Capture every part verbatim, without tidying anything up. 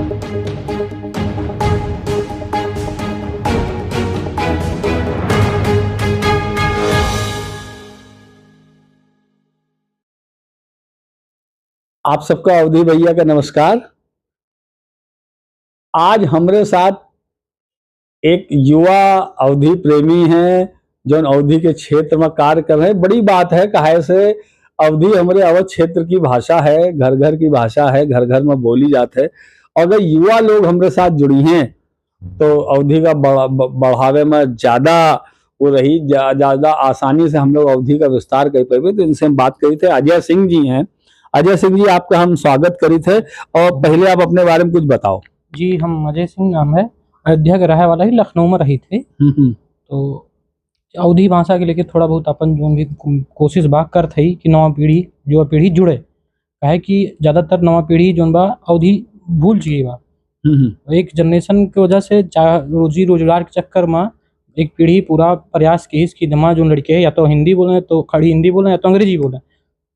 आप सबका अवधी भैया का नमस्कार। आज हमरे साथ एक युवा अवधी प्रेमी हैं, जौन अवधी के क्षेत्र में कार्य कर रहे हैं। बड़ी बात है, काहे से अवधी हमरे अवध क्षेत्र की भाषा है, घर घर की भाषा है, घर घर में बोली जात है। और अगर युवा लोग हमरे साथ जुड़ी हैं, तो अवधी का बढ़ा-, ब-, बढ़ावे में ज्यादा वो रही, जा-, ज्यादा आसानी से हम लोग अवधी का विस्तार कर पाएंगे। तो इनसे हम बात करी थे, अजय सिंह जी हैं। अजय सिंह जी, आपका हम स्वागत करी थे। और पहले आप अपने बारे में कुछ बताओ। जी, हम अजय सिंह नाम है, अयोध्या के रहे वाला ही, लखनऊ में रही थे। हम्म, हम्म। तो अवधी भाषा के लेके थोड़ा बहुत अपन जोन भी को-, कोशिश बा करत हई कि नवा पीढ़ी, युवा पीढ़ी जुड़े, काहे कि ज्यादातर नवा पीढ़ी जोन बा अवधी भूल चुकी बा। हम्म, हम्म। एक generation के वजह से चा-, रोजी रोजगार के चक्कर में एक पीढ़ी पूरा प्रयास की कि जमा जोन लड़के हैं या तो हिंदी बोले तो खड़ी हिंदी बोले या तो अंग्रेजी बोले,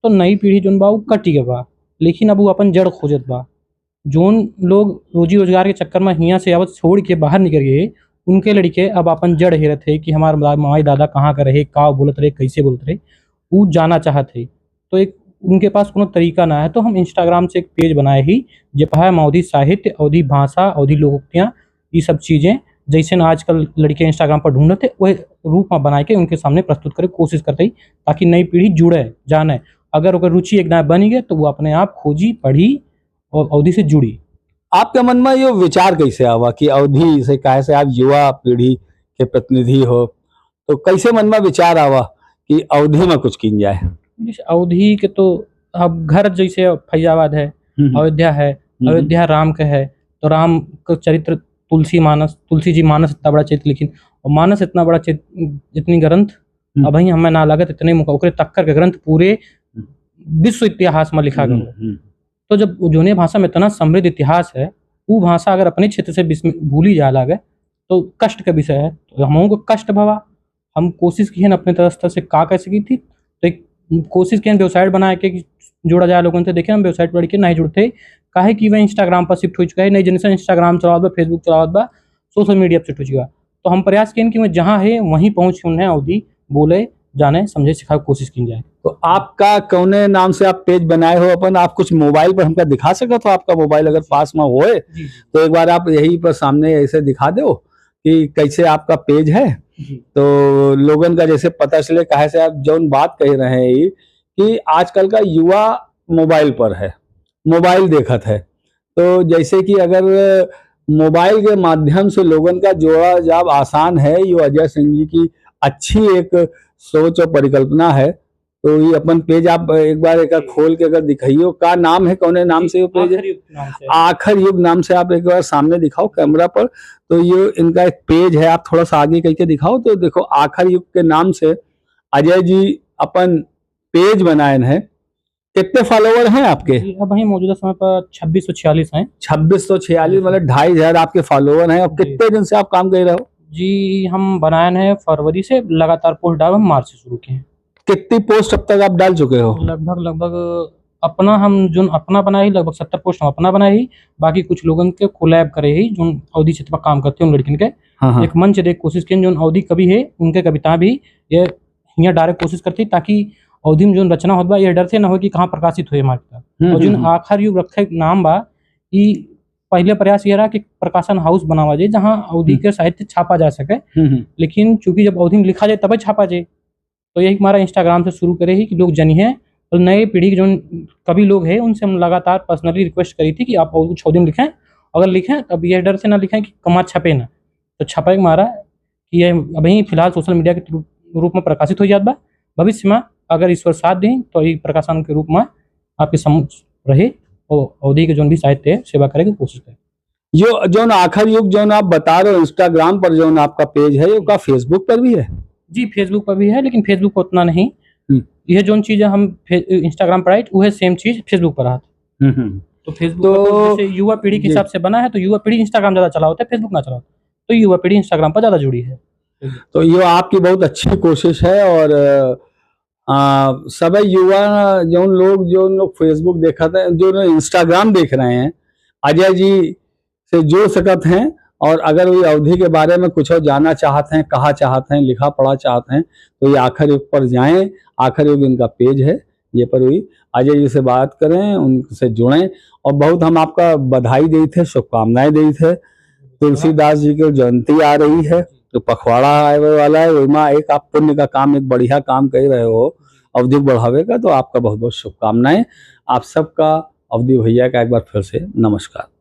तो नई पीढ़ी जोन बा वो कट गया बा, लेकिन अब वो अपन जड़ खोजत बा। जोन लोग रोजी रोजगार के चक्कर में हियाँ से आवत छोड़ के बाहर निकल गए, उनके लड़के अब अपन जड़ हेरत है कि हमार दा-, माई दादा कहाँ का रहे, का बोलत रहे, कैसे बोलत रहे, ऊ जाना चाहत है। तो एक उनके पास कोनो तरीका ना है, तो हम Instagram से एक page बनाए ही, जे पहा है अवधी साहित्य, अवधी भाषा, अवधी लोकोक्तियाँ, ये सब चीजें जैसे ना आजकल लड़के Instagram पर ढूंढत है, वही रूप में बनाए के उनके सामने प्रस्तुत करे कोशिश करते ही, ताकि नई पीढ़ी जुड़े, जाने। अगर ओकर रुचि एक दाएं बनी गए, तो वो अपने आप खोजी, पढ़ी और अवधी से जुड़ी। आपके मन में यो विचार कैसे आवा कि अवधी से, काहे से आप युवा पीढ़ी के प्रतिनिधि हो, तो कैसे मन में विचार आवा कि अवधी में कुछ कीन जाए? जैसे अवधी के तो अब घर जैसे फैजाबाद है, हम्म, हम्म। अयोध्या है, हम्म, हम्म। अयोध्या राम के है, तो राम का चरित्र तुलसी मानस, तुलसी जी मानस इतना बड़ा चरित्र लिखिन, और मानस इतना बड़ा चरित्र, इतनी ग्रंथ, हम्म। अबहीं हमें ना लागत इतने मुका-, ओकरे तक्कर के ग्रंथ पूरे हम्म। विश्व इतिहास में लिखा हम्म, गया। हम्म। तो जब वो जोने भाषा में इतना समृद्ध इतिहास है, वो भाषा अगर अपने क्षेत्र से बिस्म-, भूली जा लागे, तो कष्ट का विषय है। तो हमहूँ को कष्ट भवा, हम कोशिश किहन अपने तरफ से का कर सकी थी, तो एक कोशिश किहन website बनाए के कि जोड़ा जाए लोगन से। देखे हम website पर लड़के नहीं जुड़ते, काहे कि वह Instagram पर shift हो चुका है, नई generation Instagram चलावत बा, Facebook चलावत बा, social media पर shift हो चुका है। तो हम प्रयास किहन कि वह जहाँ है वहीं पहुँच के उन्हें अवधी बोले, जाने, समझे, सिखाए कोशिश की जाए। तो आपका कौने नाम से आप page बनाए हो अपन, आप कुछ mobile पर हमका दिखा सकत हो? आपका mobile अगर पास में होए, जी, जी। तो एक बार आप यही पर सामने ऐसे दिखा दो कि कैसे आपका page है, जी। तो लोगन का जैसे पता चले, काहे से आप जौन बात कह रहे हैं कि आजकल का युवा mobile पर है, mobile देखत है, तो जैसे कि अगर mobile के माध्यम से लोगन का जोड़ा जाब आसान है, यो अजय सिंह जी की अच्छी एक सोच और परिकल्पना है। तो ये अपन page आप एक बार एक जी। खोल के अगर दिखाइयो, का नाम है, कौने नाम जी, से यो page है? आखर युग नाम से। आखर युग नाम से आप एक बार सामने दिखाओ camera पर। तो ये इनका एक page है, आप थोड़ा सा आगे करके दिखाओ। तो देखो, आखर युग के नाम से अजय जी अपन page बनाए हैं। कितने follower हैं आपके? जी, अबहीं मौजूदा समय पर छब्बीस सौ छियालीस हैं। छब्बीस सौ छियालीस, जी। मतलब ढाई हजार आपके follower हैं। और जी। कितने दिन से आप काम कर रहे हो? जी, हम बनाए हैं फरवरी से, लगातार post डाल हम मार्च से शुरू किए हैं। कितनी post अब तक आप डाल चुके हो? लगभग, लगभग अपना हम जोन अपना बनाए ही, लगभग सत्तर post हम अपना बनाए ही, बाकी कुछ लोगन के collab करे ही, जोन अवधी क्षेत्र पर काम करते हैं उन लड़कन के। हाँ, हाँ। एक मंच दे कोशिश किए, जोन अवधी कवि है, उनके कविता भी ये हियाँ डाले कोशिश करती, ताकि अवधी में जोन रचना होत बा, ये डर से ना हो कि कहाँ प्रकाशित होए हमारे किताब। हम्म, और जोन हम्म, हम्म। आखर युग रखे नाम बा, ई पहले प्रयास ये रहा कि प्रकाशन house बनावा जाए, जहाँ अवधी हम्म। के साहित्य छापा जा सके। हम्म, हम्म। लेकिन चूंकि जब अवधी में लिखा जाए, तबे छापा जाए। तो यही हमारा Instagram से शुरू करे ही कि लोग जानिए और नए पीढ़ी के जोन कवि लोग हैं, उनसे हम लगातार personally request करी थी कि आप और कुछ अवधी में लिखें। अगर लिखें, तब ये डर से ना लिखें कि कमा छपे ना। तो छपे हमारा कि ये अभी फिलहाल social media के थ्रू, रूप में प्रकाशित हो जात बा। भविष्य में अगर ईश्वर साथ दें, तो ये प्रकाशन के रूप में आपके समक्ष रहे और अवधी के जोन भी साहित्य है, सेवा करे के कोशिश करे। यो जोन आखर युग जोन आप बता रहे हो, Instagram पर जोन आपका page है, यो का Facebook पर भी है? जी, Facebook पर भी है, लेकिन Facebook पर उतना नहीं। हम्म। ये जोन चीजें हम फे-, Instagram पर आई, वह same चीज Facebook पर रहत। हम्म, हम्म। तो Facebook तो पर तो जैसे युवा पीढ़ी के जी। हिसाब से बना है, तो युवा पीढ़ी Instagram ज्यादा चलावत है, Facebook ना चलावत। तो युवा पीढ़ी Instagram पर ज्यादा जुड़ी है। तो ये आपकी बहुत अच्छी कोशिश है और, अ, सब युवा, जोन लोग, जोन लोग Facebook देखत हैं, जोन Instagram देख रहे हैं, अजय जी से जुड़ सकत हैं। और अगर वही अवधी के बारे में कुछ और जानना चाहत हैं, कहा चाहत हैं, लिखा पढ़ा चाहत हैं, तो ये आखर युग पर जाएं। आखर युग इनका पेज है, ये पर वही अजय जी से बात करें, उनसे जुड़ें। और बहुत हम आपका बधाई देइत है, शुभकामनाएं देइत है। तुलसीदास जी की जयंती आ रही है, तो पखवाड़ा आवे वाला है, ओमा एक आप पुण्य का काम, एक बढ़िया काम कर रहे हो अवधी बढ़ावे का, तो आपका बहुत बहुत शुभकामनाएं। आप सबका अवधी भैया का एक बार फिर से नमस्कार।